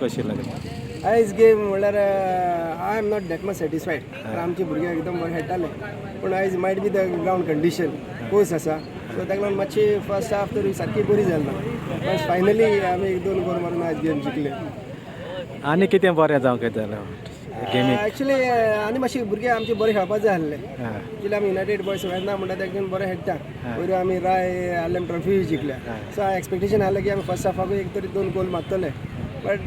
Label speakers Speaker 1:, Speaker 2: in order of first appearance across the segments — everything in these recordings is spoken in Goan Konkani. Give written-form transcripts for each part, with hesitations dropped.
Speaker 1: कशी लागली?
Speaker 2: आयज गेम म्हणल्यार I am not that much satisfied, कारण आमचे भुरगे एकदम बरे खेळटाले, पूण आयज might be the ground condition coarse आसा, सो ताका लागून मातशी फर्स्ट हाफ तरी सारकी बरी जाली ना. बट फायनली आमी एक दोन गोल मारून आयज गेम जिखले.
Speaker 1: आनी कितें बरें जावंक जालें गेमीक?
Speaker 2: एक्चुली आनी मातशे भुरगे आमचे बरे खेळपाक जाय आसले. एक्चुली आमी युनायटेड बॉयज वेर्ना म्हणटा ते एकदम बरे खेळटा. पयरू आमी राय आर्लेम ट्रॉफी जिखल्या, सो एक्सपेक्टेशन आसलें की आमी फर्स्ट हाफाकूय एक तरी दोन गोल मारतले, बट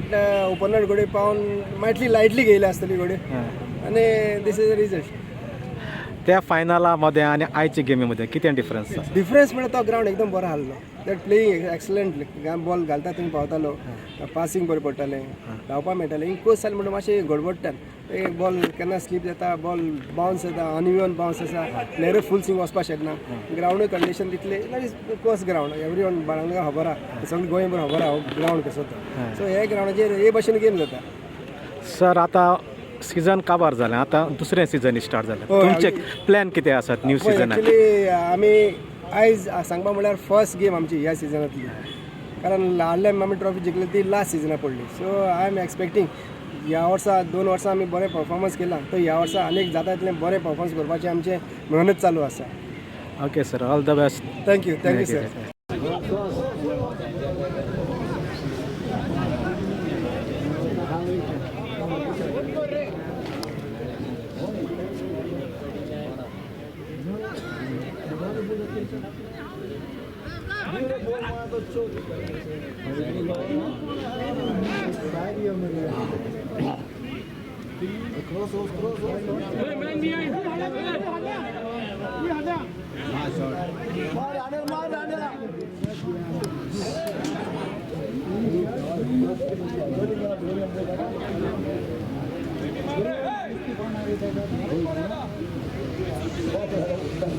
Speaker 2: ओपनर घोडे पावन मातली लायटली घेयली आसतली घोडे आनी this is the result.
Speaker 1: त्या फायनला मदें आनी आयच्या गेमी मदें कितें डिफरन्स आसा?
Speaker 2: डिफरन्स म्हळ्यार तो ग्रावंड एकदम बरो आसलो, that playing excellent. Ball घालता थंय पावतालो, पासिंग बरें पडटालें, धांवपा मेळटालें. हिंग कोच जालें म्हणटा मातशें गडबडटात. एक बॉल केन्ना स्लीप जाता, बॉल बावन्स जाता, अनइवन बावन्स आसा, प्लेयरूय फूल स्विंग वचपाक शकना. ग्रावंडूय कंडिशन तितली coarse ground, every one बाळंगा खबर आहा, सगळें गोंयभर खबर आहा ग्रावंड कसो तो. सो हे ग्रावंडाचेर हे भशेन गेम जाता.
Speaker 1: सर, आतां सिजन काबार जालें, आतां दुसरें सिजन स्टार्ट जालें.
Speaker 2: हय.
Speaker 1: तुमचे प्लॅन कितें आसात न्यू सिजनाक?
Speaker 2: एक्चुली आमी आयज सांगपा म्हणल्यार फर्स्ट गेम आमची ह्या सिजनांतली, कारण आर्लेम आमी ट्रॉफी जिखली ती लास्ट सिजना पडली. सो I am expecting ह्या वर्सा, 2 वर्सां आमी बरें परफॉर्मन्स केलां, तर ह्या वर्सा आनीक जाता तितलें बरें परफॉर्मन्स करपाचें आमचें मेहनत चालू आसा.
Speaker 1: Okay sir, all the best.
Speaker 2: Thank you, thank you sir.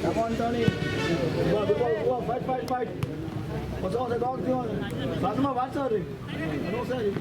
Speaker 3: Come on, Tony. Go, go, go, fight, fight, fight. What's all the dogs doing? Fatima, what's up? No, sir.